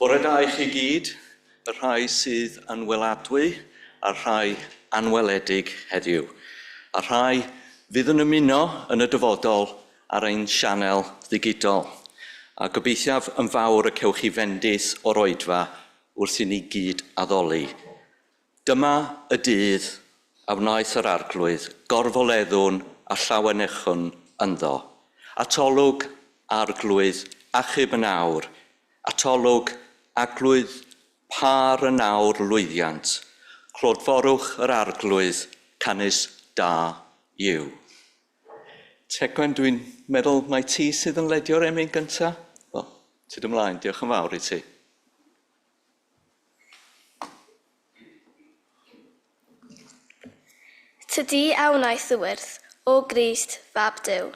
Bore da i chi gyd, y rhai sydd yn weladwy a'r rhai anweledig heddiw, a rhai fydd yn ymuno yn y dyfodol ar ein sianel ddigidol. A gobeithiaf yn fawr y cewch chi fendith o'r oedfa wrth i ni gyd addoli. Dyma y dydd a wnaeth yr Arglwydd, gorfoleddwn a llawenychwn ynddo. Atolwg, Arglwydd, achub yn awr. Atolwg, Arglwydd, pâr yn awr lwyddiant. Clodforwch yr Arglwydd, canys da yw. Tegwen, dwi'n meddwl mai ti sydd yn ledio'r emyn gyntaf? Wel, tyd ymlaen, diolch yn fawr i ti. Tydi a wnaeth y wyrth, o Grist, fab Duw.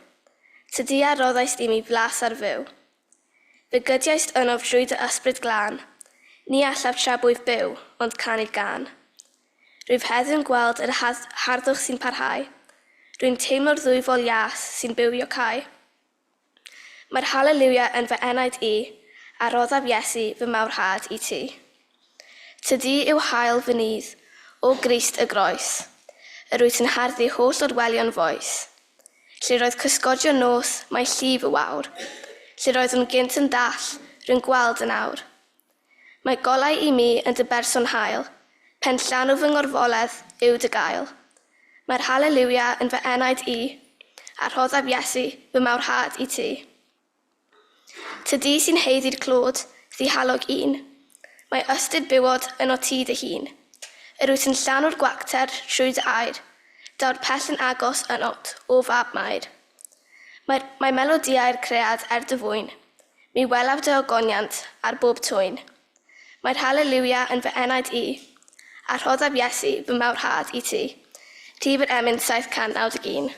Tydi a roddaist i mi flas ar fyw. Fe gydiaist ynof drwy dy ysbryd glân, Ni allaf tra bwyf byw, ond canu'r gân. Rwyf heddiw'n gweld yr harddwch sy'n parhau, Rwy'n teimlo'r ddwyfol ias sy'n bywiocáu. Mae'r haleliwia yn fy enaid i, A roddaf Iesu fy mawrhad i ti. Tydi yw haul fy nydd, O Grist y groes, Yr wyt yn harddu holl orwelion foes. Lle roedd cysgodion nos, mae llif y wawr. Lle roeddwn gynt yn dall, rwy'n gweld yn awr. Mae golau i mi yn dy berson hael, Pen llanw fy ngorfoledd yw dy gael. Mae'r haleliwia yn fy enaid i, A rhoddaf Iesu fy mawrhad i ti. Tydi sy'n haeddu'r clod, ddihalog un. Mae ystyd bywod yno ti dy hun. Yr wyt yn llanw'r gwacter trwy dy air, Daw'r pell yn agos ynot, o fab Mair. Mae, mae melodïau'r cread er dy fwyn, Mi welaf dy ogoniant ar bob twyn. Mae'r haleliwia yn fy enaid i, A rhoddaf Iesu fy mawrhad i ti. Rhif yr emyn 791.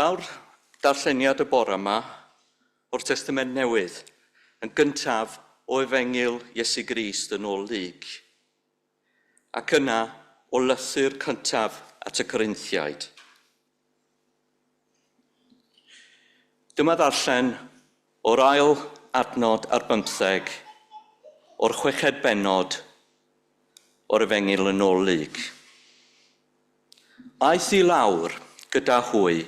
Daw'r darlleniad y bore yma o'r Testament Newydd, yn gyntaf o Efengyl Iesu Grist yn ôl Luc, ac yna o lythyr cyntaf at y Corinthiaid. Dyma ddarllen o'r ail adnod ar bymtheg o'r chweched bennod o'r Efengyl yn ôl Luc. Aeth i lawr gyda hwy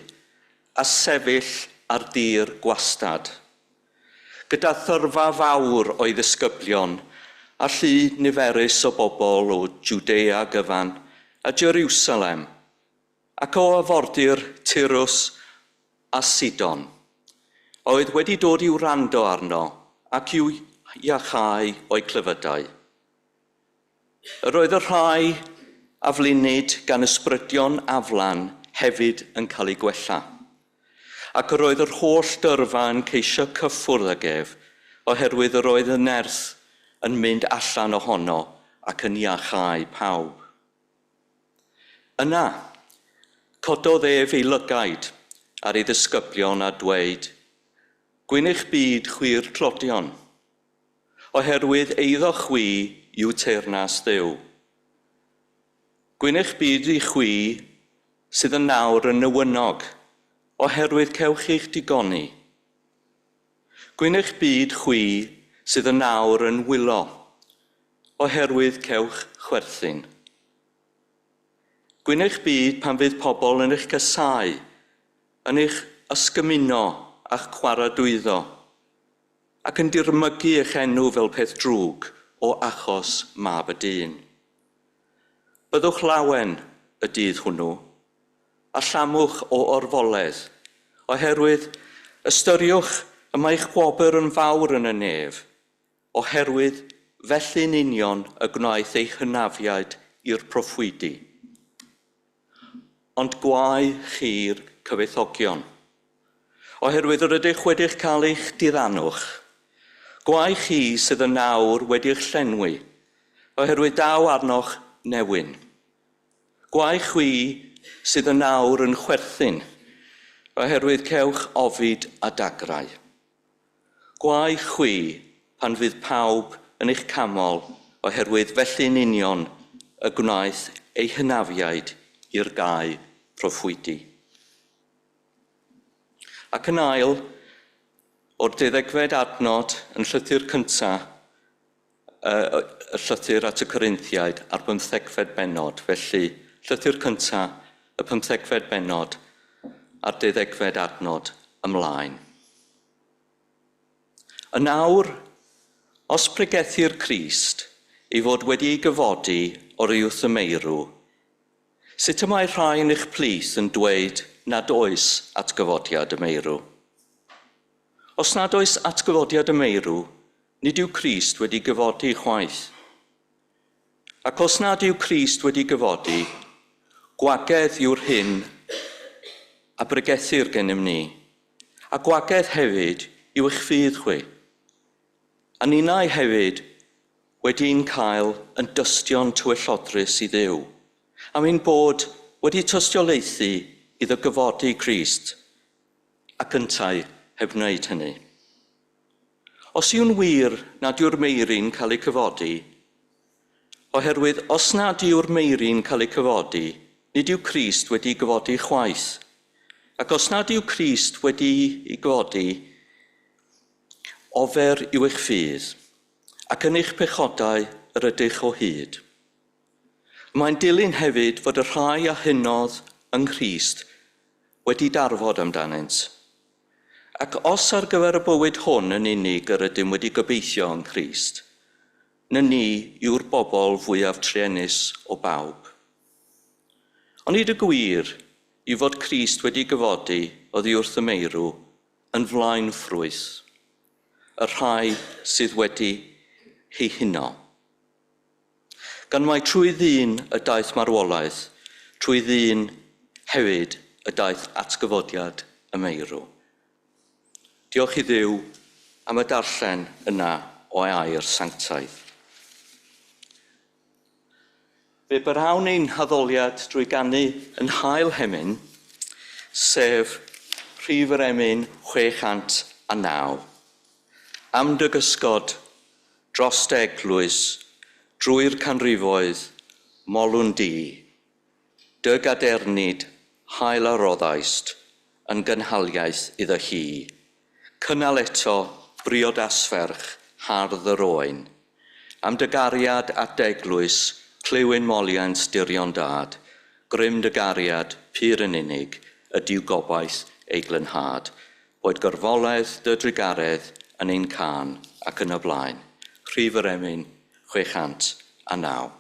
a sefyll ar dir gwastad, gyda thyrfa fawr o'i ddisgyblion a llu niferus o bobl o Jwdea gyfan a Jeriwsalem, ac o afordir Tyrus a Sidon, a oedd wedi dod i wrando arno ac i'w iachau o'u clefydau. Yr oedd y rhai a flinid gan ysbrydion aflan hefyd yn cael eu gwella. Ac yr oedd yr holl dyrfa yn ceisio cyffwrdd ag ef, oherwydd yr oedd y nerth yn mynd allan ohono ac yn iachau pawb. Yna, cododd ef ei lygaid ar ei ddisgyblion a dweud, Gwyn eich byd chwi'r tlodion, oherwydd eiddo chwi yw teyrnas Dduw. Gwyn eich byd i chwi sydd yn nawr yn newynog, oherwydd cewch eich digoni. Gwyn eich byd chwi sydd yn nawr yn wylo, oherwydd cewch chwerthin. Gwyn eich byd pan fydd pobl yn eich casáu, yn eich ysgymuno a'ch chwaradwyddo, ac yn dirmygu eich enw fel peth drwg o achos Mab y Dyn. Byddwch lawen y dydd hwnnw, a llamwch o orfoledd, oherwydd ystyriwch y mae eich gwobr yn fawr yn y nef, oherwydd felly'n union y gwnaeth eich hynafiaid i'r proffwydi. Ond gwae chi'r cyfoethogion, oherwydd yr ydych wedi'ch cael eich diddanwch. Gwae chi sydd yn awr wedi'ch llenwi, oherwydd daw arnoch newyn. Gwae chwi sydd yn awr yn chwerthin, oherwydd cewch ofid a dagrau. Gwae chwi pan fydd pawb yn eich camol, oherwydd felly'n union y gwnaeth eu hynafiaid i'r gau proffwydi. Ac yn ail, o'r deuddegfed adnod yn llythyr cyntaf, y llythyr at y Corinthiaid a'r bymthegfed bennod, felly llythyr cyntaf, y pymthegfed bennod a'r deuddegfed adnod ymlaen. Yn awr, os pregethir Crist ei fod wedi ei gyfodi o'r wrth y meirw, sut y mae rhai yn eich plith yn dweud nad oes atgyfodiad y meirw? Os nad oes atgyfodiad y meirw, nid yw Crist wedi gyfodi chwaith. Ac os nad yw Crist wedi gyfodi, gwagedd yw'r hyn a bregethir gennym ni, a gwagedd hefyd yw eich ffydd chwi. A ninnau hefyd wedi'n cael yn dystion tywyllodrus i Dduw, am ein bod wedi tystiolaethu iddo gyfodi Crist, ac yntau heb wneud hynny. Os yw'n wir nad yw'r meiri'n cael eu cyfodi, oherwydd os nad yw'r meiri'n cael eu cyfodi, nid yw Crist wedi gyfodi chwaith. Ac os nad yw Crist wedi ei gyfodi, ofer yw eich ffydd, ac yn eich pechodau yr ydych o hyd. Mae'n dilyn hefyd fod y rhai a hunodd yng Nghrist wedi darfod amdanynt. Ac os ar gyfer y bywyd hwn yn unig yr ydym wedi gobeithio yng Nghrist, na ni yw'r bobl fwyaf truenus o bawb. Ond nid y gwir yw fod Crist wedi gyfodi oddi wrth y meirw yn flaen ffrwyth, y rhai sydd wedi eu huno. Gan mai trwy ddyn y daeth marwolaeth, trwy ddyn hefyd y daeth atgyfodiad y meirw. Diolch i Dduw am y darllen yna o air sanctaidd. Fe barhawn ein haddoliad drwy ganu yn hail hemyn, sef Rhif yr emyn 609. Am dy gysgod, dros dy eglwys, drwy'r canrifoedd, molwn di. Dy gadernid, hael a roddaist, yn gynhaliaeth iddo hi. Cynnal eto briodasferch hardd yr oen. Am dy gariad at dy eglwys, clyw ein moliant dirion dad. Grym dy gariad, pur yn unig, ydyw gobaith ei glynhad. Boed gorfoledd dy drugaredd yn ein cân ac yn y blaen. Rhif yr emyn 609.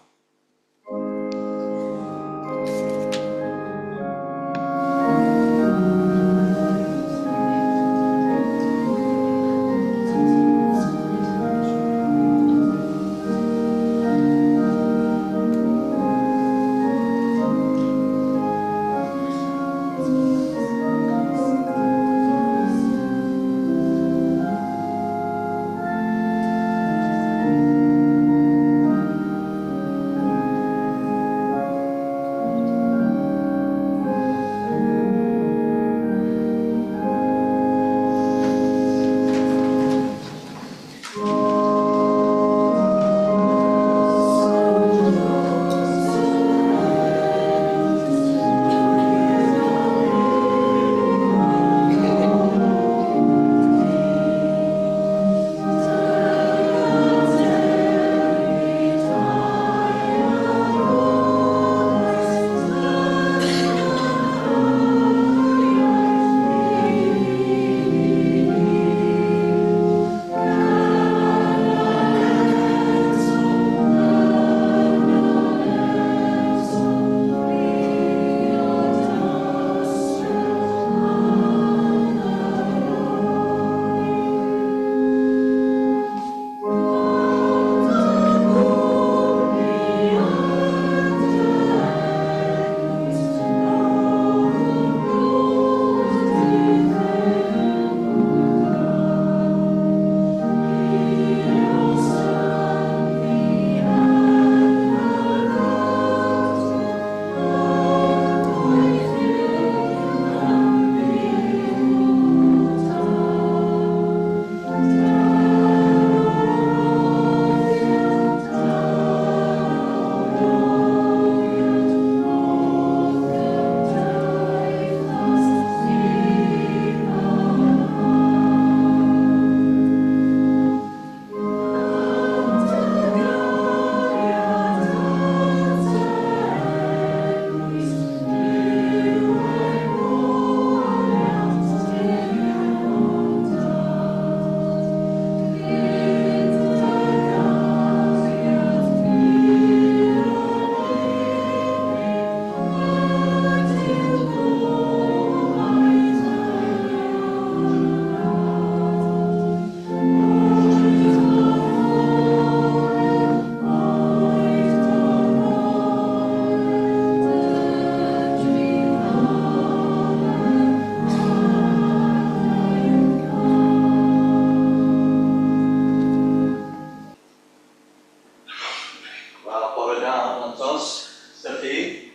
Wel, bore da, Lantos. Sut chi?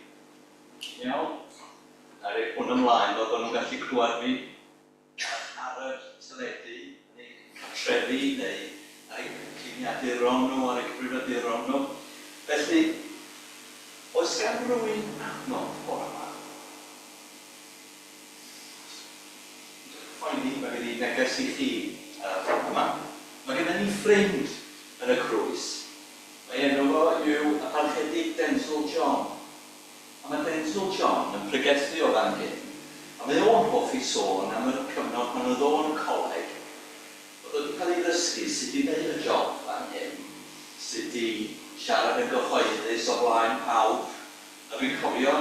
Iawn? A rhoi hwn ymlaen fel bod nhw'n gallu clywed fi ar y teledu, yn eu cartrefi neu ar eu gliniaduron nhw, ar eu cyfrifiaduron nhw. Felly, oes gan rywun adnodd bore yma? Poeni, mae gen i neges i chi bore yma. Mae gennym ni ffrind yn y Crwys. Mae enw fo yw y Parchedig Denzel John. A mae Denzel John yn pregethu o fan hyn, a mae o'n hoffi sôn am yr cyfnod pan oedd o'n coleg, oedd o wedi cael ei ddysgu sut i wneud y job fan hyn, sut i siarad yn gyhoeddus o flaen pawb. A dwi'n cofio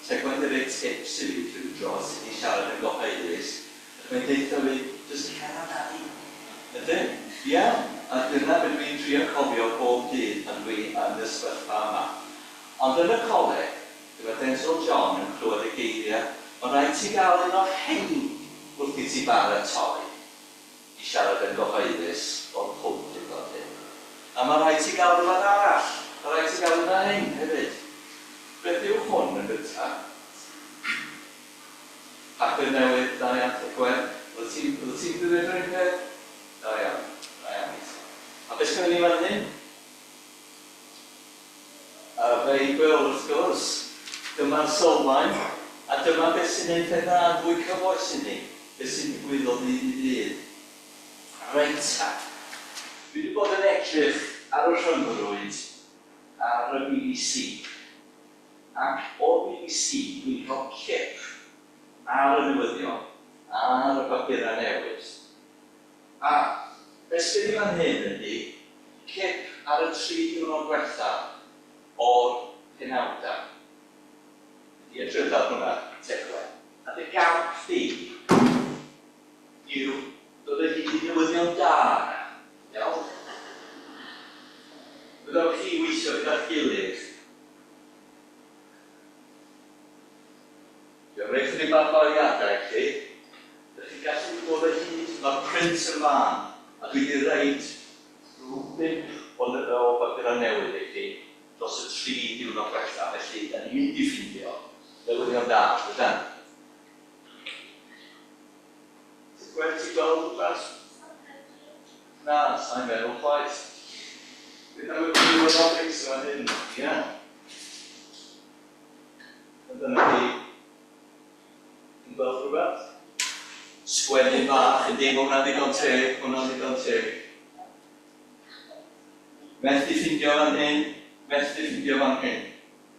Tegwen 'di rhoi tips i fi rhyw dro sut i siarad yn gyhoeddus, a mae'n deutha fi, jyst cer amdani. Ydyn? Ie, a dyna be dwi'n trio cofio bob dydd pan dwi yn y sefyllfa yma. Ond yn y coleg, dyma Denzel John yn clywed y geiriau, mae'n rhaid ti gael un o hein wrth i ti baratoi i siarad yn gyhoeddus o'r pulpit fel hyn. A mae'n rhaid ti gael rhywbeth arall, mae'n rhaid ti gael un o hein hefyd. Beth yw hwn yn gyntaf? Papur newydd. Da iawn, Gwen. Oeddet ti'n dweud yr un peth? Da iawn. Da iawn. A beth sgynnon ni fan hyn? Y Beibl, wrth gwrs. Dyma'r sylfaen, a dyma beth sy'n gwneud pethau yn fwy cyfoes i ni, beth sy'n digwydd o ddydd i ddydd. Reit ta. Dwi wedi bod yn edrych ar y rhyngrwyd ar y BBC, ac o'r BBC dwi'n cael cip ar y newyddion, ar y papurau newydd. A beth sydd i fan hyn ydy cip ar y 3 diwrnod diwetha o'r penawdau. Ydy edrych ar hwnna, Tegwen. A dy gamp di yw dod o hyd i newyddion da yna. Iawn? Byddwch chi weithio gyda'ch gilydd. Dwi'n rhoi chydig bach o eiliadau i chi. Dych chi'n gallu dod o hyd, mae'r print yn fan, a dwi wedi rhoid rhyw 5 o bapurau newydd i chi dros y 3 diwrnod diwetha, felly da ni'n mynd i ffindio newyddion da, dydan? Gwen, ti'n gweld rhywbeth? Na, sa'n meddwl chwaith. Beth am y newyddion fan hyn? Ie. A dyna chi. Ti'n gweld rhywbeth? Sgwennu bach, yndi, mae hwnna'n ddigon teg, mae hwnna'n ddigon teg. Methu ffindio fan hyn, methu ffindio fan hyn.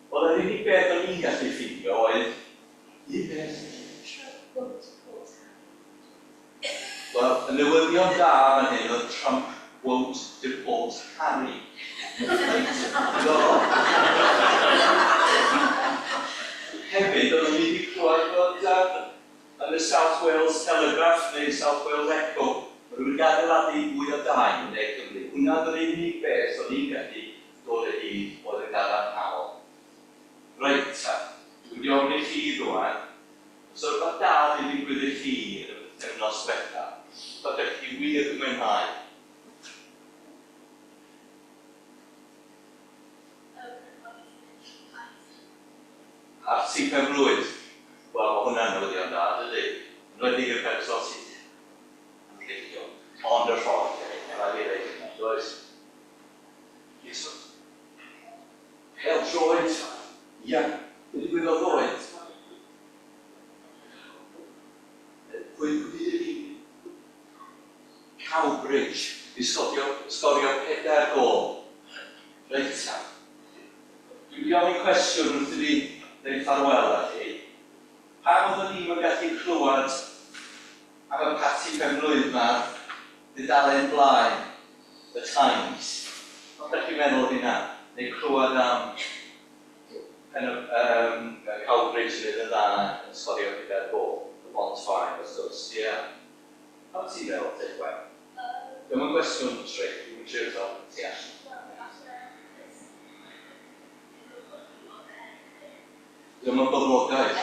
Wel, yr unig beth o'n i'n gallu ffindio oedd un peth. Wel, y newyddion da fan hyn oedd Trump won't deport Harry. Reit, diddorol. Hefyd, oeddwn i wedi clywed bod yn y South Wales Telegraph neu South Wales Echo, mae rhywun wedi adeiladu mwy o dai yn Ne Cymru. Hwnna oedd yr unig beth o'n i'n gallu dod o hyd oedd yn gadarnhaol. Reit ta, dwi wedi ofyn i chi rwan, os oedd rhywbeth da wedi digwydd i chi yn y pythefnos diwetha, byddech chi wir yn mwynhau? Parti penblwydd. Wel, mae hwnna'n newyddion da, dydy? Yn enwedig i'r person sydd yn licio. Ond y ffordd hefyd, mae rhaid i ddeud hynna, does? Yes. Pêl-droed. Ia, be ddigwyddodd ddoe? Pwy ydy Cowbridge i sgorio 4 gôl. Reit ta. Dwi wedi ofyn cwestiwn wrth i fi ddeud ffarwel â chi. Pam oeddwn ni'm yn gallu clywed am y parti penblwydd 'ma ar dudalen blaen y Times? Beth dach chi'n meddwl o hynna? Neu clywed am pen y Cowbridge yn neud yn dda yn sgorio 4 gôl, y Bont Faen wrth gwrs, ie. Pam ti'n meddwl, Tegwen? Dio'm yn gwestiwn tric, dwi'm yn trio cael ti allan. Dio'm yn boblogaidd.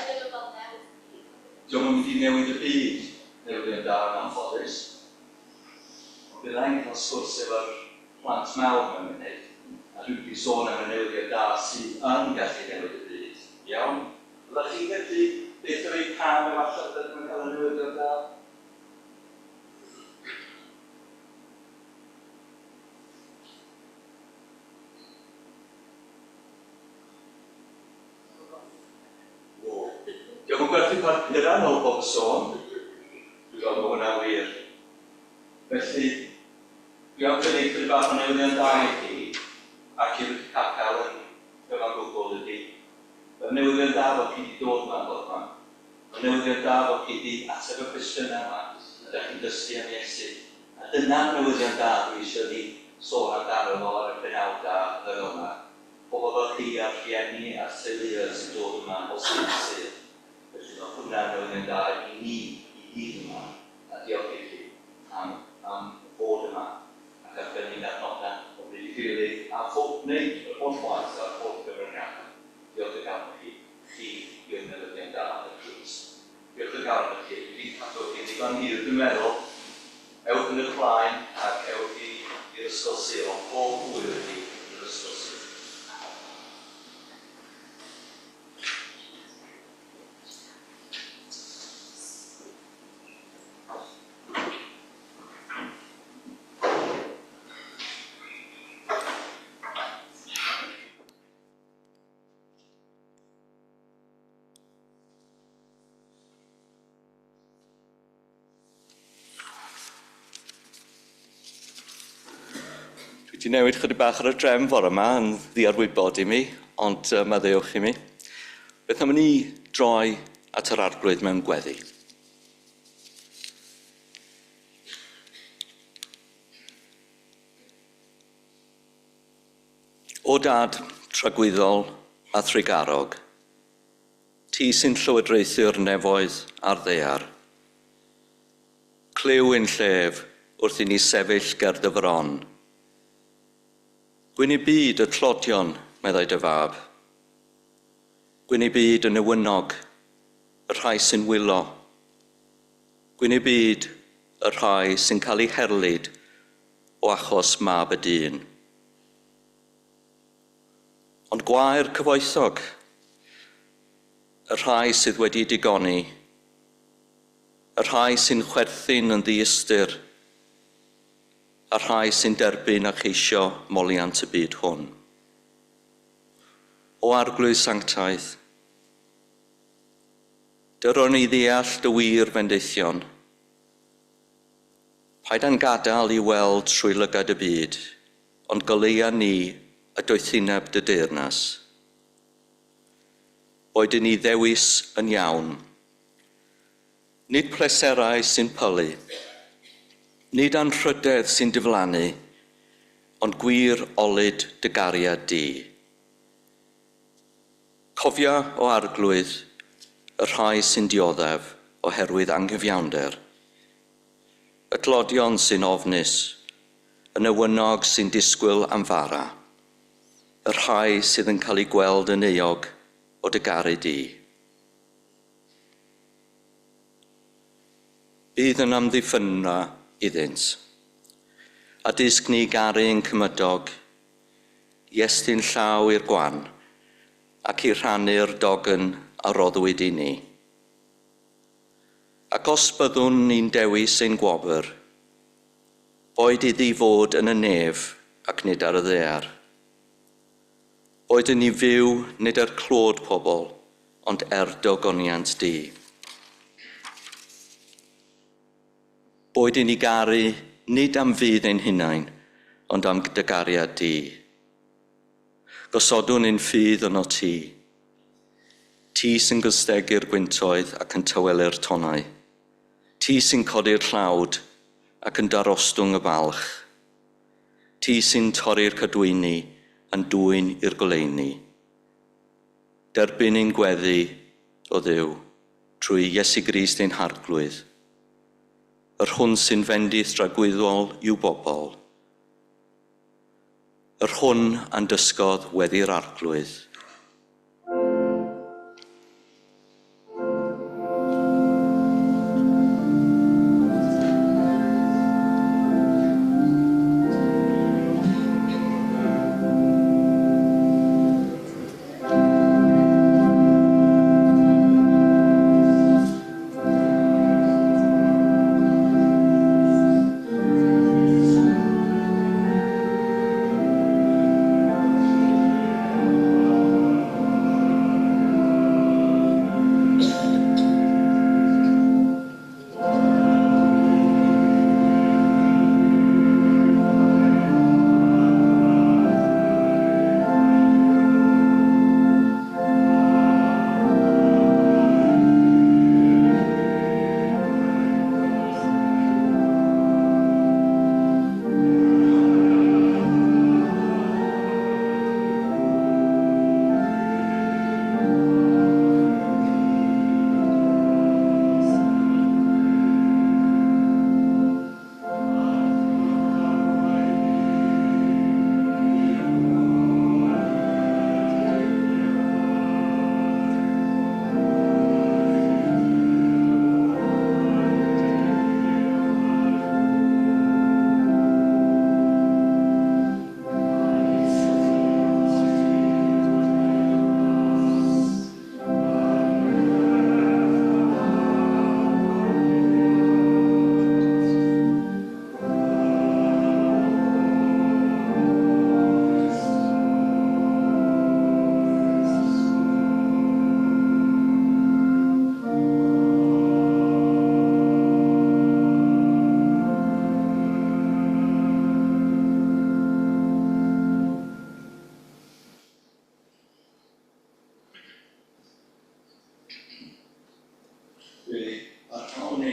Dio'm yn mynd i newid y byd, newyddion da yn anffodus. Ond bydda i'n cael sgwrs efo'r plant mawr mewn munud, a dwi'n mynd i sôn am y newyddion da sydd yn gallu newid y byd. Iawn? Fyddech chi'n gallu deutha fi pam efallai bydda ddim yn cael y newyddion da? O. Dio'm yn gwerthu papurau yn ôl pob sôn. Dwi'n gweld bod hwnna'n wir. Felly, dwi am gynnig chydig bach o newyddion da i chi, ac i'r capel yn gyfan gwbl ydy, mae'r newyddion da fod chi wedi dod yma bore 'ma. Mae'r newyddion da fod chi wedi ateb y cwestiynau yma, a dach chi'n dysgu am Iesu. A dyna'r newyddion da dwi eisiau ni sôn amdano fo ar y prynhawn da fel yma. Pobl fel chi a'r rhieni a'r teuluoedd sy'n dod yma o Sul i Sul. Felly mae hwnna'n newyddion da i ni i gyd yma, a diolch i chi am fod yma ac am gynnig adnodau o bryd i'ch gilydd a phob wneud yr holl waith a'r holl gyfraniadau. Diolch o galon i chi. Chi yw'r newyddion da yn y Crwys. Diolch o galon i chi. Dwi wedi cadw chi'n ddigon hir dwi'n meddwl. Ewch yn eich blaen ac ewch i'r Ysgol Sul, ond pob hwyl i chi yn yr Ysgol Sul. Dwi wedi newid chydig bach ar y drefn fore yma yn ddiarwybod i mi, ond maddeuwch i mi. Beth am ni droi at yr Arglwydd mewn gweddi? O Dad tragwyddol a thrugarog, ti sy'n llywodraethu'r nefoedd a'r ddaear. Clyw ein llef wrth i ni sefyll ger dy fron. Gwyn eu byd y tlodion, meddai dy fab. Gwyn eu byd y newynog, y rhai sy'n wylo. Gwyn eu byd y rhai sy'n cael eu herlid o achos mab y dyn. Ond gwae'r cyfoethog, y rhai sydd wedi digoni, y rhai sy'n chwerthin yn ddiystyr, a rhai sy'n derbyn a cheisio moliant y byd hwn. O Arglwydd Sanctaidd, dyro ni ddeall dy wir fendithion. Paid â'n gadael i weld trwy lygad y byd, ond goleua ni y doethineb dy deyrnas. Boed i ni ddewis yn iawn. Nid pleserau sy'n pylu, nid anrhydedd sy'n diflannu, ond gwir olud dy gariad di. Cofia, o Arglwydd, y rhai sy'n dioddef oherwydd anghyfiawnder, y tlodion sy'n ofnus, y newynog sy'n disgwyl am fara, y rhai sydd yn cael eu gweld yn euog o dy garu di. Bydd yn amddiffynfa iddynt, a dysg ni garu ein cymydog, i estyn llaw i'r gwan, ac i rhannu'r dogn a roddwyd i ni. Ac os byddwn ni'n dewis ein gwobr, boed iddi fod yn y nef ac nid ar y ddaear. Boed i ni fyw nid er clod pobl, ond er dogoniant di. Boed i ni garu nid am fudd ein hunain, ond am dy gariad di. Gosodwn ein ffydd ynot ti. Ti sy'n gostegu'r gwyntoedd ac yn tawelu'r tonnau. Ti sy'n codi'r tlawd ac yn darostwng y balch. Ti sy'n torri'r cadwyni yn dwyn i'r goleuni. Derbyn ein gweddi, o Dduw, trwy Iesu Grist ein Harglwydd, yr hwn sy'n fendith dragwyddol i'w bobl, yr hwn a'n dysgodd weddi'r Arglwydd.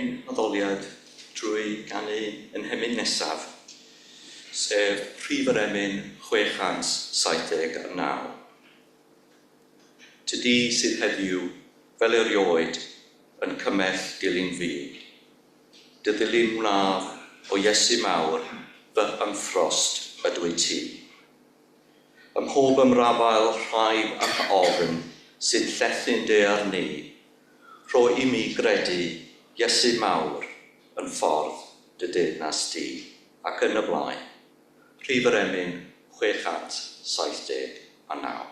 ein haddoliad drwy ganu yn hemyn nesaf, sef rhif yr emyn 679. Tydi sydd heddiw, fel erioed, yn cymell dilyn fi. Dy ddilyn wnaf o Iesu mawr, fy ymffrost ydw i ti. Ym mhob ymrafael rhaib ac ofn sy'n llethu'n dear ni, rho i mi gredu Iesu mawr yn ffordd dy deyrnas di, ac yn y blaen. Rhif yr emyn 679.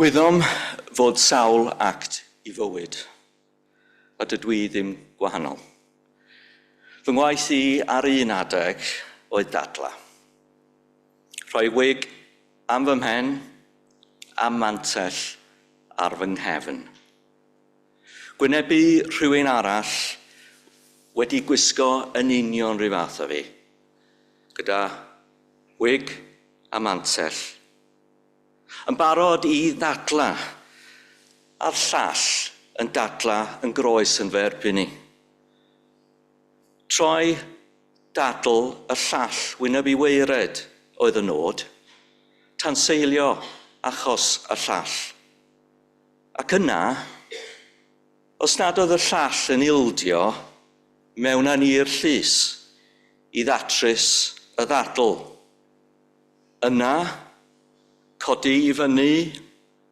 Gwyddom fod sawl act i fywyd, a dydw i ddim gwahanol. Fy ngwaith i ar un adeg oedd dadla. Rhoi wig am fy mhen a mantell ar fy nghefn. Gwynebu rhywun arall wedi gwisgo yn union rhyw fath â fi, gyda wig a mantell. Yn barod i ddadla, a'r llall yn dadla yn groes yn fy erbyn i. Troi dadl y llall wyneb i waered oedd y nod, tanseilio achos y llall. Ac yna, os nad oedd y llall yn ildio, mewn â ni i'r llys i ddatrys y ddadl. Yna, codi i fyny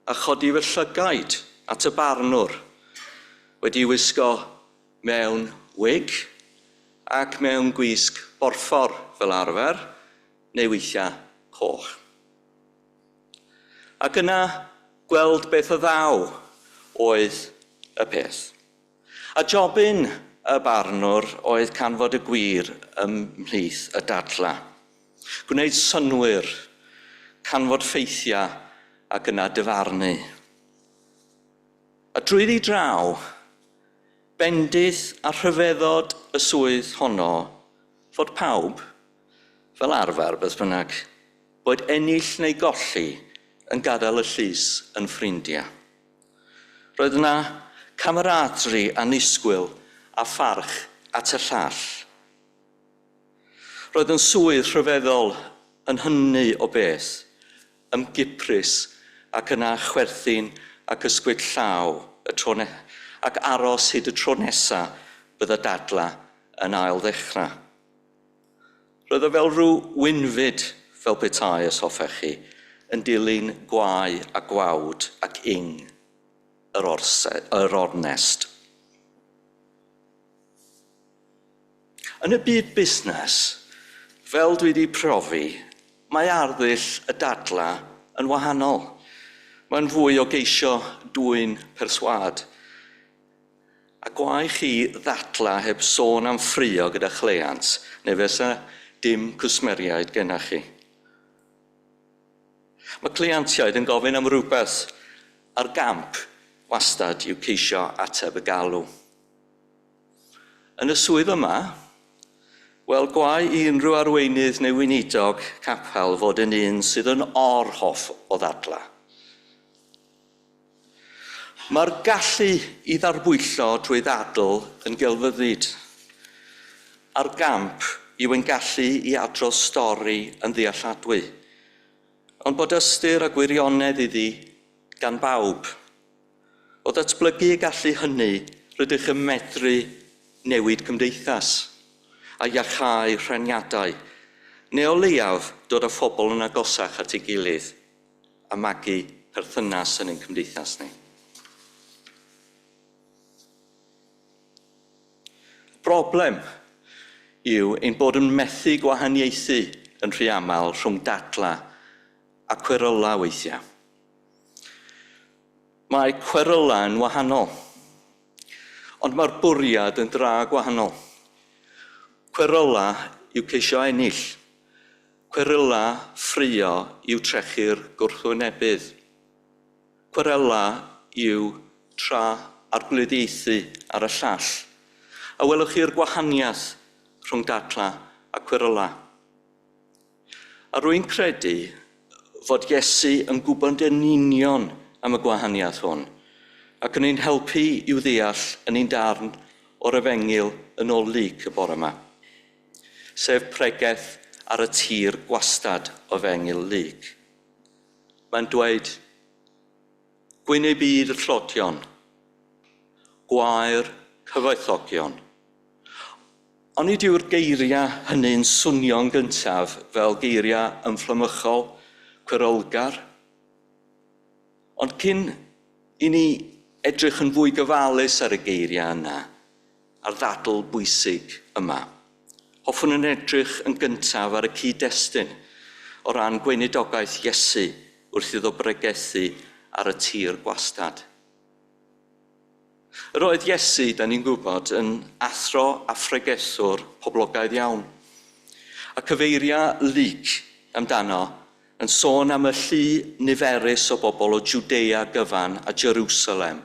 a chodi fy llygaid at y barnwr, wedi wisgo mewn wig ac mewn gwisg borffor fel arfer, neu weithiau coch. Ac yna, gweld beth y ddaw oedd y peth. A jobyn y barnwr oedd canfod y gwir ymhlith y dadla. Gwneud synnwyr, canfod ffeithiau ac yna dyfarnu. A drwyddi draw, bendith a rhyfeddod y swydd honno fod pawb, fel arfer beth bynnag, boed ennill neu golli, yn gadael y llys yn ffrindiau. Roedd yna camaraderie annisgwyl a pharch at y llall. Roedd yn swydd rhyfeddol yn hynny o beth, ymgiprys ac yna chwerthin ac ysgwyd llaw y tro ac aros hyd y tro nesa bydda dadla yn ail ddechrau. Roedd o fel rhyw wynfyd, fel petai os hoffech chi, yn dilyn gwae a gwawd ac ing yr ornest. Yn y byd busnes, fel dwi wedi profi, mae arddull y dadla yn wahanol. Mae'n fwy o geisio dwyn perswâd. A gwae chi ddadla heb sôn am ffrio gyda chleiant, neu fysa dim cwsmeriaid gennych chi. Mae cleiantiaid yn gofyn am rhywbeth ar gamp wastad yw ceisio ateb y galw. Yn y swydd yma, wel, gwae i unrhyw arweinydd neu weinidog capel fod yn un sydd yn or-hoff o ddadla. Mae'r gallu i ddarbwyllo drwy ddadl yn gelfyddyd. A'r gamp yw ein gallu i adrodd stori yn ddealladwy, ond bod ystyr a gwirionedd iddi gan bawb. O ddatblygu y gallu hynny, rydych yn medru newid cymdeithas a iachau rhaniadau, neu o leiaf dod â phobl yn agosach at ei gilydd a magu perthynas yn ein cymdeithas ni. Broblem yw ein bod yn methu gwahaniaethu yn rhy aml rhwng dadla a cweryla weithiau. Mae cweryla yn wahanol, ond mae'r bwriad yn dra gwahanol. Cweryla yw ceisio ennill. Cweryla ffrio yw trechu'r gwrthwynebydd. Cweryla yw tra arglwyddiaethu ar y llall. A welwch chi'r gwahaniaeth rhwng dadla a cweryla. A rwy'n credu fod Iesu yn gwybod yn union am y gwahaniaeth hwn, ac yn ein helpu i'w ddeall yn ein darn o'r Efengyl yn ôl Luc y bore yma, sef pregeth ar y tir gwastad o Efengyl Luc. Mae'n dweud, gwyn ei byd y tlodion, gwae'r cyfoethogion. Onid yw'r geiriau hynny'n swnio'n gyntaf fel geiriau ymfflamychol, cwerylgar? Ond cyn i ni edrych yn fwy gyfalus ar y geiriau yna, a'r ddadl bwysig yma, hoffwn yn edrych yn gyntaf ar y cyd-destun o ran gweinidogaeth Iesu wrth iddo bregethu ar y tir gwastad. Yr oedd Iesu, da ni'n gwybod, yn athro a phregethwr poblogaidd iawn. A cyfeiria Luc amdano yn sôn am y llu niferus o bobl o Jwdea gyfan a Jerusalem,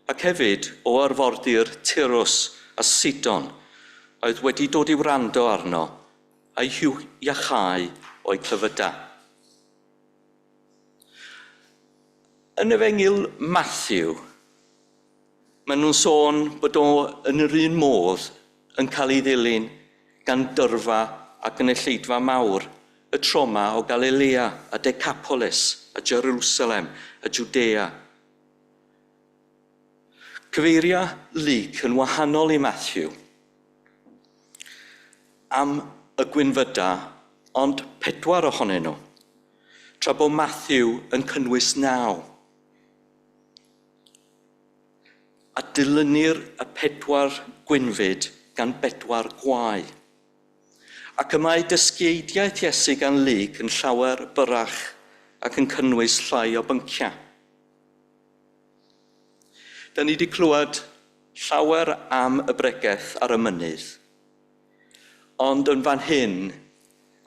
ac hefyd o arfordir Tyrus a Sidon, oedd wedi dod i wrando arno a'i iachau o'i clefydau. Yn Efengyl Matthew, maen nhw'n sôn bod o yn yr un modd yn cael ei ddilyn gan dyrfa a gynulleidfa mawr, y tro 'ma o Galilea a Decapolis a Jerusalem a Jwdea. Cyfeiria Luc yn wahanol i Matthew am y gwynfyda, ond 4 ohonyn nhw, tra bod Matthew yn cynnwys 9. A dilynir y 4 gwynfyd gan 4 gwae. Ac y mae dysgeidiaeth Iesu gan Luc yn llawer byrrach ac yn cynnwys llai o bynciau. Da ni wedi clywed llawer am y bregeth ar y mynydd, ond yn fan hyn,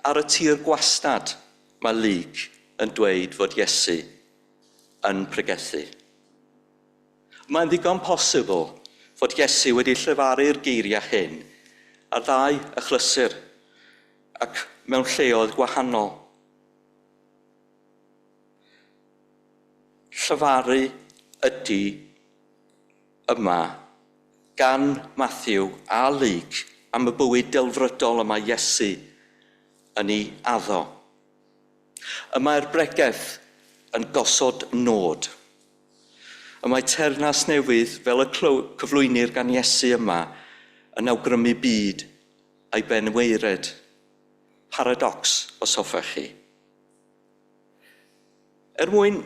ar y tir gwastad mae Luc yn dweud fod Iesu yn pregethu. Mae'n ddigon posibl fod Iesu wedi llefaru'r geiriau hyn ar ddau achlysur ac mewn lleoedd gwahanol. Llefaru ydy yma gan Matthew a Luc am y bywyd delfrydol y mae Iesu yn ei addo. Y mae'r bregeth yn gosod nod. Y mae teyrnas newydd fel y cyflwynir gan Iesu yma yn awgrymu byd a'i benwaered. Paradox, os hoffech chi. Er mwyn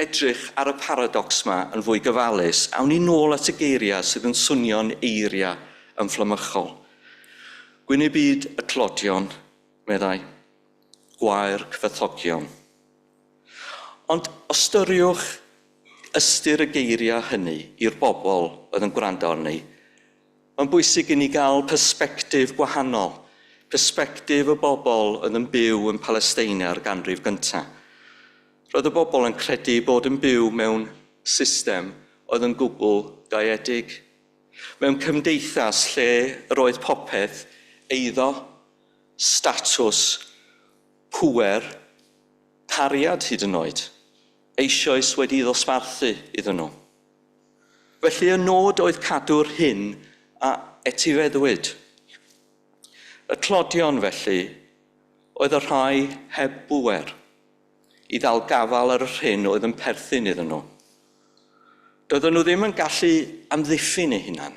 edrych ar y paradox yma yn fwy gyfalus, awn ni nôl at y geiriau sydd yn swnio'n eiriau ymfflamychol. Gwyn eu byd y tlodion, meddai, gwae'r cyfoethogion. Ond ystyriwch ystyr y geiriau hynny i'r bobl oedd yn gwrando arni. Mae'n bwysig i ni gael persbectif gwahanol, persbectif y bobl oedd yn byw yn Palesteina ar ganrif gyntaf. Roedd y bobl yn credu bod yn byw mewn system oedd yn gwbl gaeedig. Mewn cymdeithas lle yr oedd popeth eiddo, statws, pŵer, cariad hyd yn oed, eisoes wedi ddosbarthu iddyn nhw. Felly y nod oedd cadw'r hyn a etifeddwyd. Y tlodion felly oedd y rhai heb bŵer i ddal gafael ar yr hyn oedd yn perthyn iddyn nhw. Doedden nhw ddim yn gallu amddiffyn eu hunan.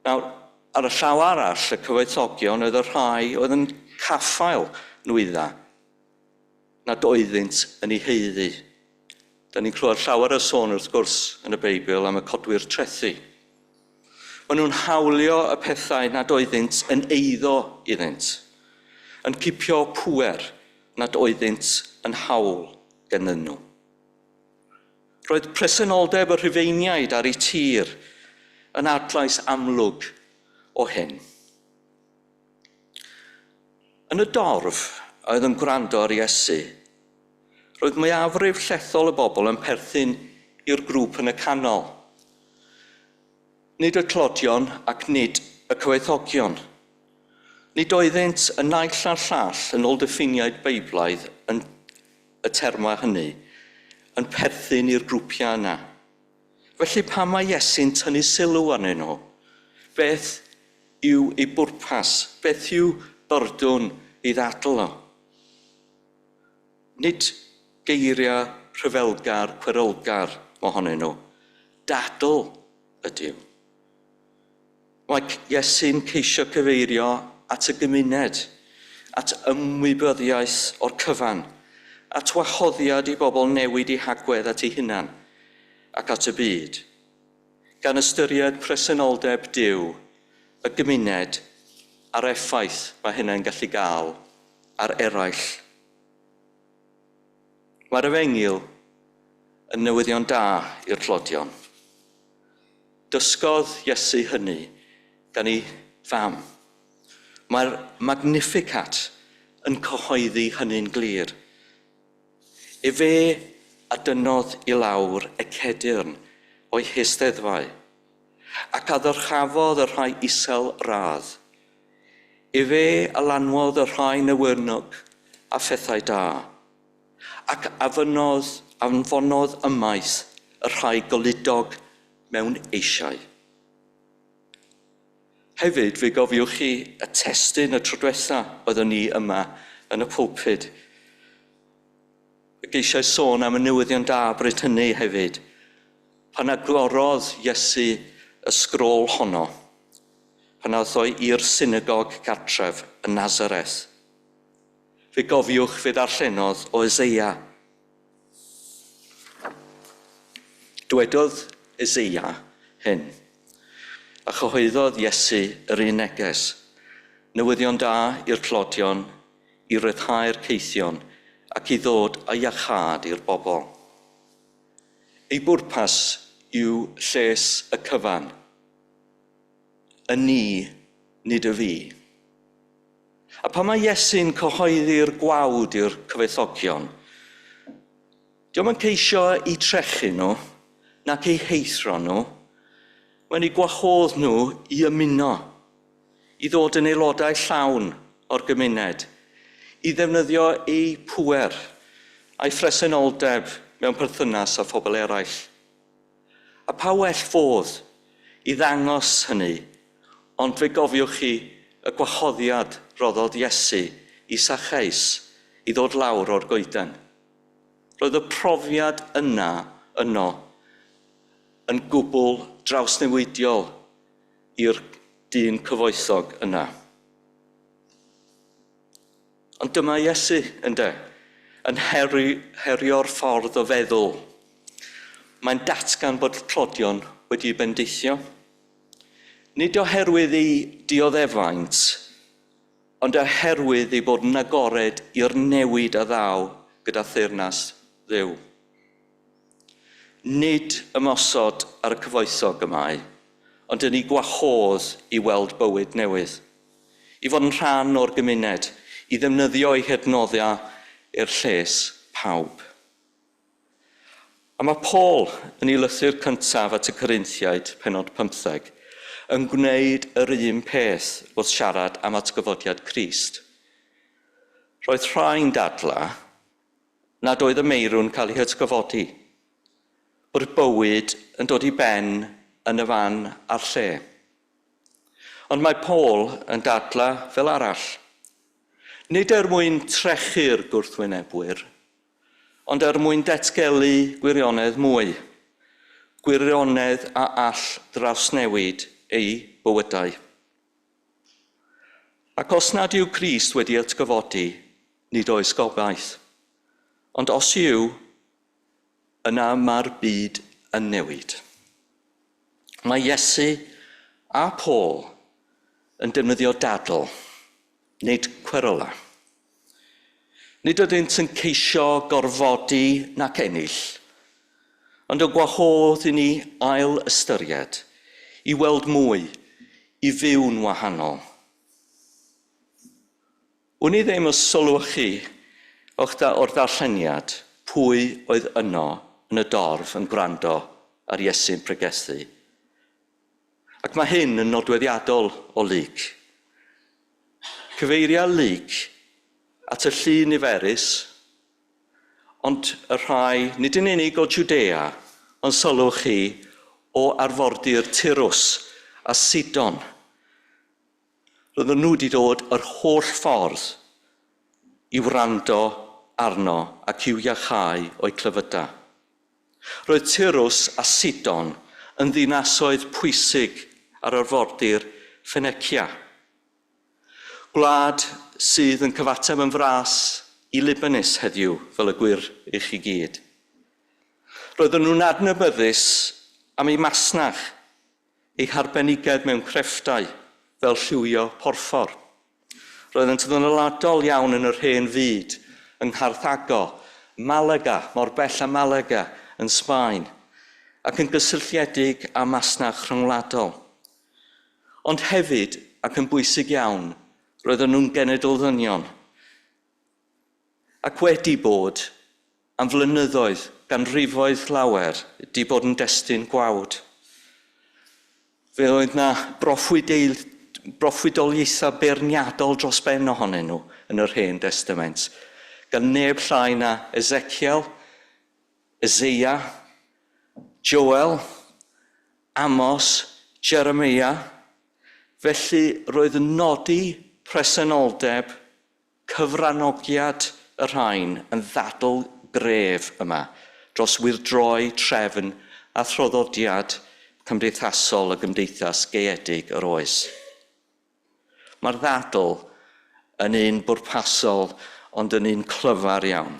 Nawr, ar y llaw arall, y cyfoethogion oedd y rhai oedd yn caffael nwyddau nad oeddynt yn ei haeddu. Da ni'n clywed llawer o sôn wrth gwrs yn y Beibl am y codwyr trethi. Maen nhw'n hawlio y pethau nad oeddynt yn eiddo iddynt, yn cipio pŵer nad oeddynt yn hawl gennym nhw. Roedd presenoldeb y Rhufeiniaid ar eu tir yn adlais amlwg o hyn. Yn y dorf a oedd yn gwrando ar Iesu, roedd mwyafrif llethol y bobl yn perthyn i'r grŵp yn y canol. Nid y tlodion ac nid y cyfoethogion. Nid oeddynt y naill a'r llall yn ôl diffiniad Beiblaidd yn y termau hynny, yn perthyn i'r grwpiau yna. Felly pam mae Iesu'n tynnu sylw arnyn nhw? Beth yw ei bwrpas? Beth yw byrdwn ei ddadl o? Nid geiriau rhyfelgar, cwerylgar mohonyn nhw. Dadl ydyw. Mae Iesu'n ceisio cyfeirio at y gymuned, at ymwybyddiaeth o'r cyfan, at wahoddiad i bobl newid eu hagwedd at eu hunan ac at y byd, gan ystyried presenoldeb Duw, y gymuned, a'r effaith mae hynna'n gallu gael ar eraill. Mae'r Efengyl yn newyddion da i'r tlodion. Dysgodd Iesu hynny gan ei fam. Mae'r Magnificat yn cyhoeddi hynny'n glir. Efe a dynnodd i lawr y cedyrn o'i heisteddfau, ac a ddyrchafodd y rhai isel radd. Efe a lanwodd y rhai newynog a phethau da, ac a fynodd, anfonodd ymaith y rhai goludog mewn eisiau. Hefyd, fe gofiwch chi y testun y tro diwetha oeddwn ni yma yn y pulpud. Fe geisiau sôn am y newyddion da bryd hynny hefyd. Pan agorodd Iesu y sgrôl honno, pan aeth o i'r synagog gartref yn Nazareth, fe gofiwch fe ddarllenodd o Eseia. Dwedodd Eseia hyn, a chyhoeddodd Iesu yr un neges, newyddion da i'r tlodion, i ryddhau'r caethion, ac i ddod â iachâd i'r bobl. Ei bwrpas yw lles y cyfan, y ni, nid y fi. A pan mae Iesu'n cyhoeddi'r gwawd i'r cyfoethogion, dio'm yn ceisio eu trechu nhw, nac eu heithro nhw, mae'n eu gwahodd nhw i ymuno, i ddod yn aelodau llawn o'r gymuned, i ddefnyddio eu pŵer a'i phresenoldeb mewn perthynas â phobl eraill. A pa well fodd i ddangos hynny, ond fe gofiwch chi y gwahoddiad roddodd Iesu i Sacheus i ddod lawr o'r goeden. Roedd y profiad yna yno yn gwbl drawsnewidiol i'r dyn cyfoethog yna. Ond dyma Iesu, ynde, yn heri, herio'r ffordd o feddwl. Mae'n datgan bod tlodion wedi ei bendithio. Nid oherwydd ei dioddefaint, ond oherwydd ei bod yn agored i'r newid a ddaw gyda theyrnas Dduw. Nid ymosod ar y cyfoethog y mae, ond yn ei gwahodd i weld bywyd newydd, i fod yn rhan o'r gymuned, i ddefnyddio ei hadnoddau i'r lles pawb. A mae Paul yn ei lythyr cyntaf at y Corinthiaid, pennod 15, yn gwneud yr un peth wrth siarad am atgyfodiad Crist. Roedd rhai'n dadlau nad oedd y meirw'n cael eu hatgyfodi, bod bywyd yn dod i ben yn y fan a'r lle. Ond mae Paul yn dadlau fel arall. Nid er mwyn trechu'r gwrthwynebwyr, ond er mwyn datgelu gwirionedd mwy, gwirionedd a all drawsnewid eu bywydau. Ac os nad yw Crist wedi atgyfodi, nid oes gobaith. Ond os yw, yna mae'r byd yn newid. Mae Iesu a Paul yn defnyddio dadl, nid cweryla. Nid ydynt yn ceisio gorfodi nac ennill, ond y gwahodd i ni ail ystyried, i weld mwy, i fyw'n wahanol. Wn i ddim os sylwch chi o'ch da o'r darlleniad pwy oedd yno yn y dorf yn gwrando ar Iesu'n pregethu. Ac mae hyn yn nodweddiadol o Luc. Cyfeiria Luc at y llu niferus, ond y rhai nid yn unig o Jwdea, ond sylwch chi, o arfordir Tyrus a Sidon. Roedden nhw wedi dod yr holl ffordd i wrando arno ac i'w iachau o'u clefydau. Roedd Tyrus a Sidon yn ddinasoedd pwysig ar arfordir Ffenecia, gwlad sydd yn cyfateb yn fras i Libanus heddiw, fel y gwir i chi gyd. Roedden nhw'n adnabyddus am eu masnach, eu harbenigedd mewn crefftau fel lliwio porffor. Roeddent yn ddylanwadol iawn yn yr hen fyd, yng Ngharthago, Malaga, mor bell â Malaga yn Sbaen, ac yn gysylltiedig â masnach rhyngwladol. Ond hefyd, ac yn bwysig iawn, roedden nhw'n genedl ddynion, ac wedi bod am flynyddoedd, ganrifoedd lawer, 'di bod yn destun gwawd. Fe oedd 'na broffwydoliaethau beirniadol dros ben ohonyn nhw yn yr Hen Destament, gan neb llai na Ezekiel, Eseia, Joel, Amos, Jeremia. Felly roedd yn nodi presenoldeb Cyfranogiad y rhain yn ddadl gref yma dros wyrdroi trefn a thraddodiad cymdeithasol y gymdeithas gaeedig yr oes. Mae'r ddadl yn un bwrpasol ond yn un clyfar iawn.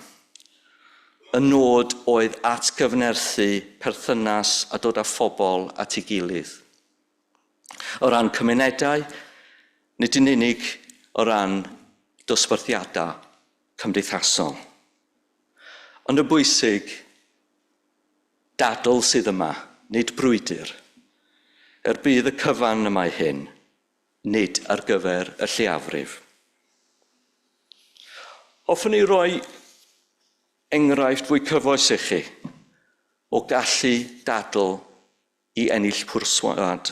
Y nod oedd atgyfnerthu perthynas a dod â phobl at ei gilydd. O ran cymunedau, nid yn unig o ran dosbarthiadau cymdeithasol. Ond yn bwysig, dadl sydd yma, nid brwydr. Er budd y cyfan y mae hyn, nid ar gyfer y lleiafrif. Hoffwn i roi enghraifft fwy cyfoes i chi o gallu dadl i ennill pwrswad.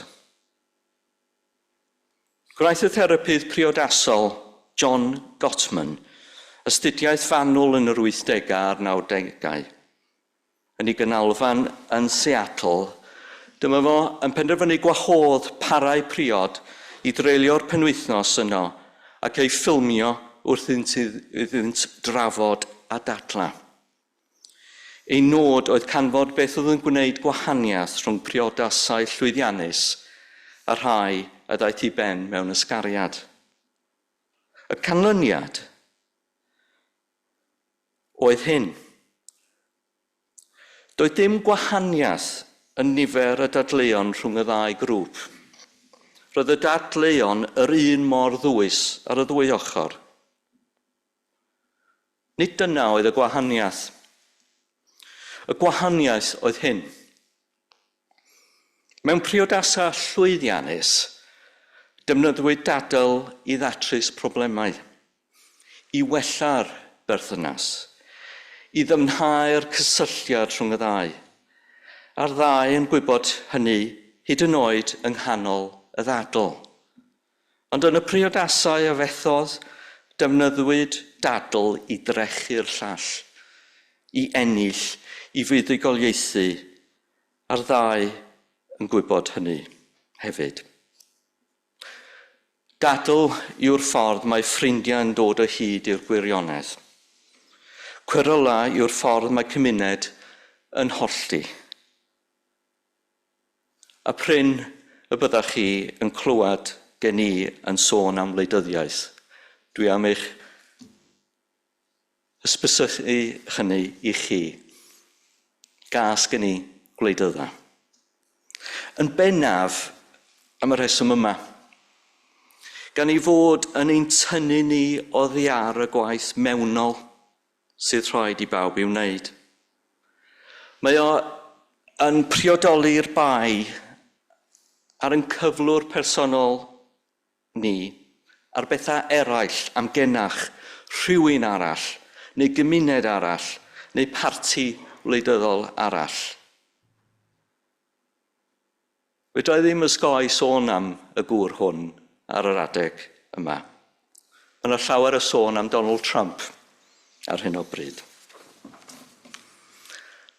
Gwnaeth y therapydd priodasol John Gottman astudiaeth fanwl yn yr 80au a'r 90au. Yn ei ganolfan yn Seattle, dyma fo yn penderfynu gwahodd parau priod i dreulio'r penwythnos yno ac eu ffilmio wrth iddynt drafod a dadlau. Ei nod oedd canfod beth oedd yn gwneud gwahaniaeth rhwng priodasau llwyddiannus a rhai a ddaeth i ben mewn ysgariad. Y canlyniad oedd hyn. Doedd dim gwahaniaeth yn nifer y dadleuon rhwng y ddau grŵp. Roedd y dadleuon yr un mor ddwys ar y ddwy ochr. Nid dyna oedd y gwahaniaeth. Y gwahaniaeth oedd hyn. Mewn priodasau llwyddiannus, defnyddwyd dadl i ddatrys problemau, i wella'r berthynas, i ddyfnhau'r cysylltiad rhwng y ddau, a'r ddau yn gwybod hynny hyd yn oed yng nghanol y ddadl. Ond yn y priodasau a fethodd, defnyddwyd dadl i drechu'r llall, i ennill, i fuddugoliaethu, a'r ddau yn gwybod hynny hefyd. Dadl yw'r ffordd mae ffrindiau'n dod o hyd i'r gwirionedd. Cweryla yw'r ffordd mae cymuned yn hollti. A prin y byddech chi yn clywed gen i yn sôn am wleidyddiaeth. Dwi am eich hysbysu hynny i chi. Gas gen i gwleidydda. Yn bennaf am y rheswm yma. Gan ei fod yn ein tynnu ni oddi ar y gwaith mewnol sydd rhaid i bawb ei wneud. Mae o yn priodoli'r bai ar ein cyflwr personol ni, ar bethau eraill amgenach, rhywun arall, neu gymuned arall, neu parti wleidyddol arall. Fedra i ddim osgoi sôn am y gŵr hwn ar yr adeg yma. Mae yna llawer o sôn am Donald Trump ar hyn o bryd.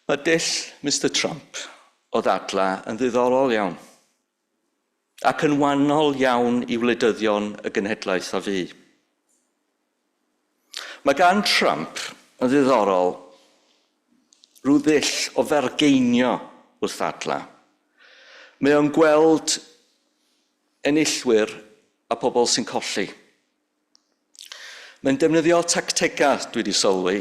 Mae dull Mister Trump o ddadlau yn ddiddorol iawn, ac yn wahanol iawn i wleidyddion y genhedlaeth a fu. Mae gan Trump yn ddiddorol rhyw ddull o fargeinio wrth ddadlau. Mae o'n gweld enillwyr a pobl sy'n colli. Mae'n defnyddio tactegau, dwi wedi sylwi,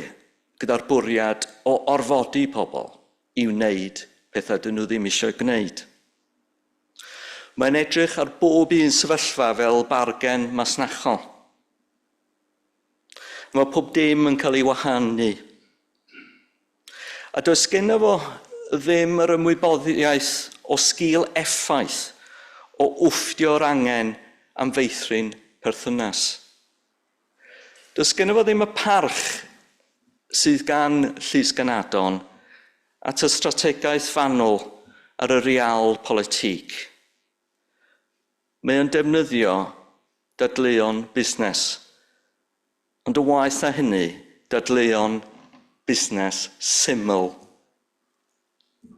gyda'r bwriad o orfodi pobl i wneud pethau dyn nhw ddim eisiau gwneud. Mae'n edrych ar bob un sefyllfa fel bargen masnachol. Mae pob dim yn cael ei wahanu. A does genno fo ddim yr ymwybyddiaeth o sgil effaith o wfftio'r angen am feithrin perthynas. Does genno fo ddim y parch sydd gan Llys Ganadon at y strategaeth fanwl ar y realpolitik. Mae o'n defnyddio dadleuon busnes. Ond y waeth na hynny, dadleuon busnes syml,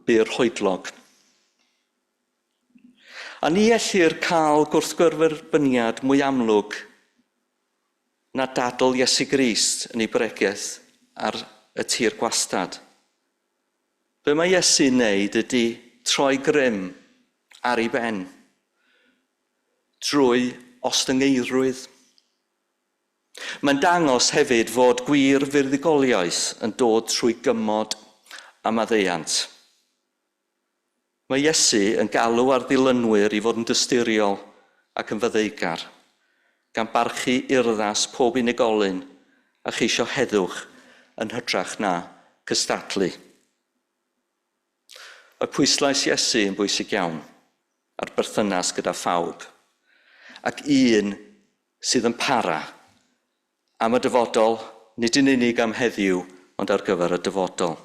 byrhoedlog. A ni ellir cael gwrthgyferbyniad mwy amlwg na dadl Iesu Grist yn ei bregeth ar y tir gwastad. Be mae Iesu'n wneud ydy troi grym ar ei ben drwy ostyngeiddrwydd. Mae'n dangos hefyd fod gwir fuddugoliaeth yn dod trwy gymod a maddeuant. Mae Iesu yn galw ar ddilynwyr i fod yn dosturiol ac yn faddeugar, gan barchu urddas pob unigolyn a cheisio heddwch yn hytrach na cystadlu. Mae pwyslais Iesu yn bwysig iawn ar berthynas gyda phawb, ac un sydd yn para am y dyfodol nid yn unig am heddiw, ond ar gyfer y dyfodol.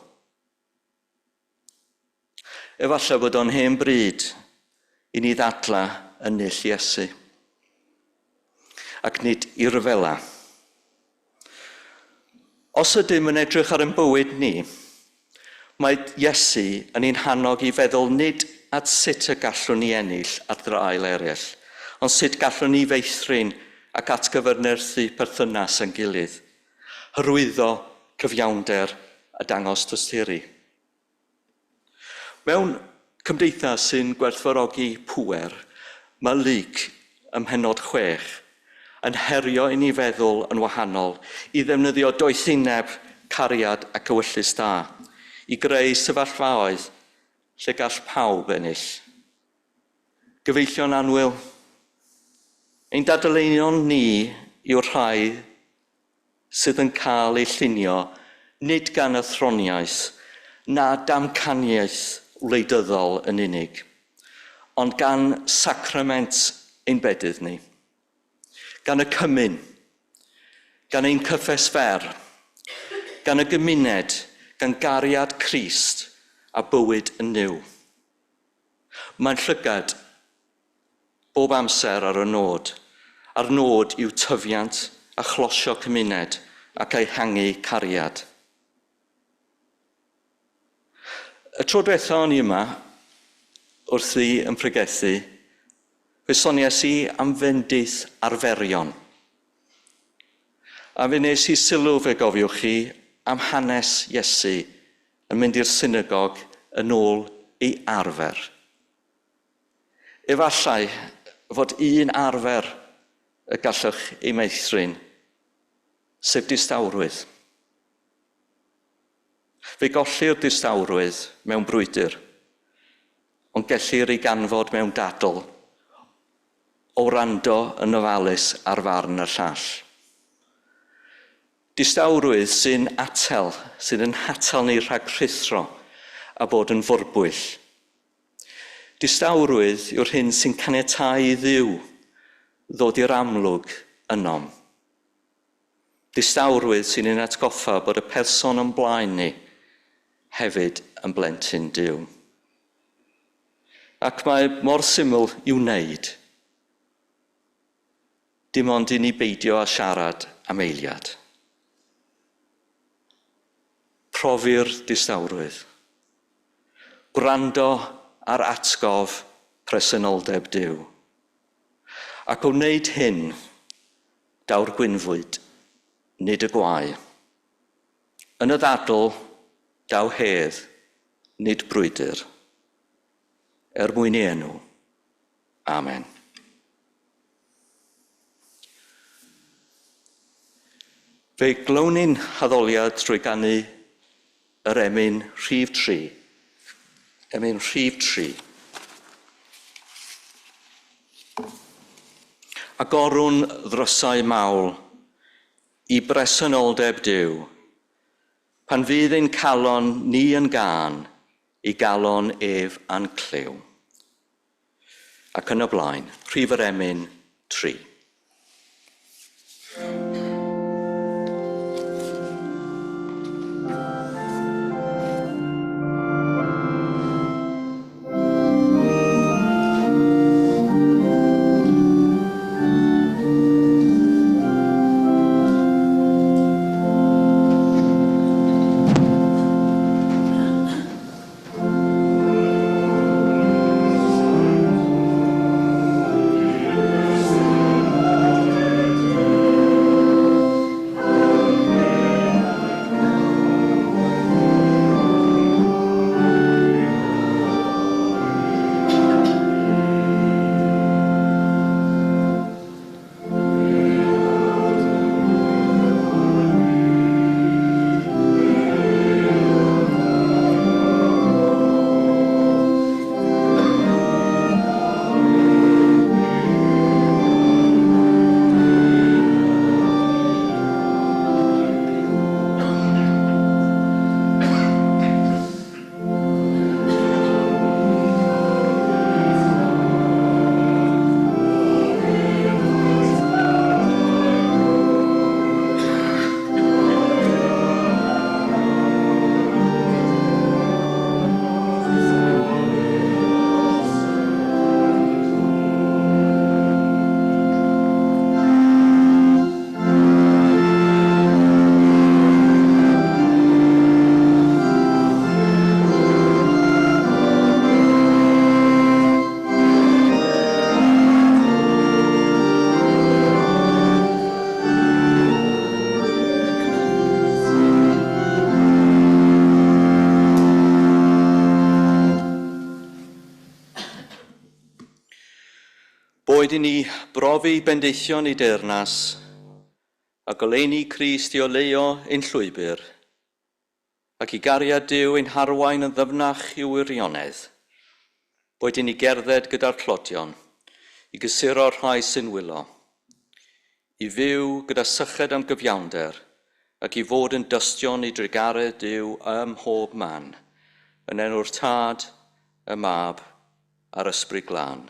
Efallai bod o'n hen bryd i ni ddadla yn null Iesu, ac nid i ryfela. Os ydym yn edrych ar ein bywyd ni, mae Iesu yn ein hannog i feddwl nid at sut y gallwn ni ennill ar draul eraill, ond sut gallwn ni feithrin ac atgyfnerthu perthynas yn gilydd, hyrwyddo cyfiawnder a dangos tosturi. Mewn cymdeithas sy'n gwerthfawrogi pŵer, mae Luc ym mhennod 6 yn herio i ni feddwl yn wahanol, i ddefnyddio doethineb, cariad ac ewyllys da, i greu sefyllfaoedd lle gall pawb ennill. Gyfeillion annwyl, ein dadleuon ni yw'r rhai sydd yn cael eu llunio nid gan athroniaeth na damcaniaeth wleidyddol yn unig, ond gan sacrament ein bedydd ni, gan y cymun, gan ein cyffes fer, gan y gymuned, gan gariad Crist a bywyd yn Nuw. Mae'n llygad bob amser ar y nod, a'r nod yw tyfiant a chlosio cymuned ac ehangu cariad. Y tro diwetha o'n i yma, wrthi yn pregethu, fe soniais i am fendith arferion. A fe wnes i sylw, fe gofiwch chi, am hanes Iesu yn mynd i'r synagog yn ôl ei arfer. Efallai fod un arfer y gallwch ei meithrin, sef distawrwydd. Fe gollir distawrwydd mewn brwydr, ond gellir ei ganfod mewn dadl o wrando yn ofalus ar farn y llall. Distawrwydd sy'n atal, sydd yn hatal ni rhag rhuthro a bod yn fyrbwyll. Distawrwydd yw'r hyn sy'n caniatáu i Dduw ddod i'r amlwg ynom. Distawrwydd sy'n ein atgoffa bod y person o'n blaen ni hefyd yn blentyn Duw. Ac mae mor syml i'w wneud. Dim ond i ni beidio â siarad am eiliad. Profi'r distawrwydd. Gwrando ar atgof presenoldeb Duw. Ac o wneud hyn, daw'r gwynfwyd, nid y gwae. Yn y ddadl, daw hedd, nid brwydr. Er mwyn ei enw. Amen. Fe glown ni'n haddoliad trwy ganu yr emyn rhif 3. Emyn rhif 3. Agorwn ddrysau mawl i bresenoldeb Duw, pan fydd ein calon ni yn gân i galon ef a'n clyw. Ac yn y blaen, rhif yr emyn 3. Boed i ni brofi bendithion i deyrnas, a goleuni Crist i oleuo ein llwybr, ac i gariad Duw ein harwain yn ddyfnach i'w wirionedd. Boed i ni gerdded gyda'r tlodion, i gysuro'r rhai sy'n wylo, i fyw gyda syched am gyfiawnder, ac i fod yn dystion i drugaredd Duw ym mhob man, yn enw'r Tad, y Mab a'r Ysbryd Glân.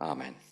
Amen.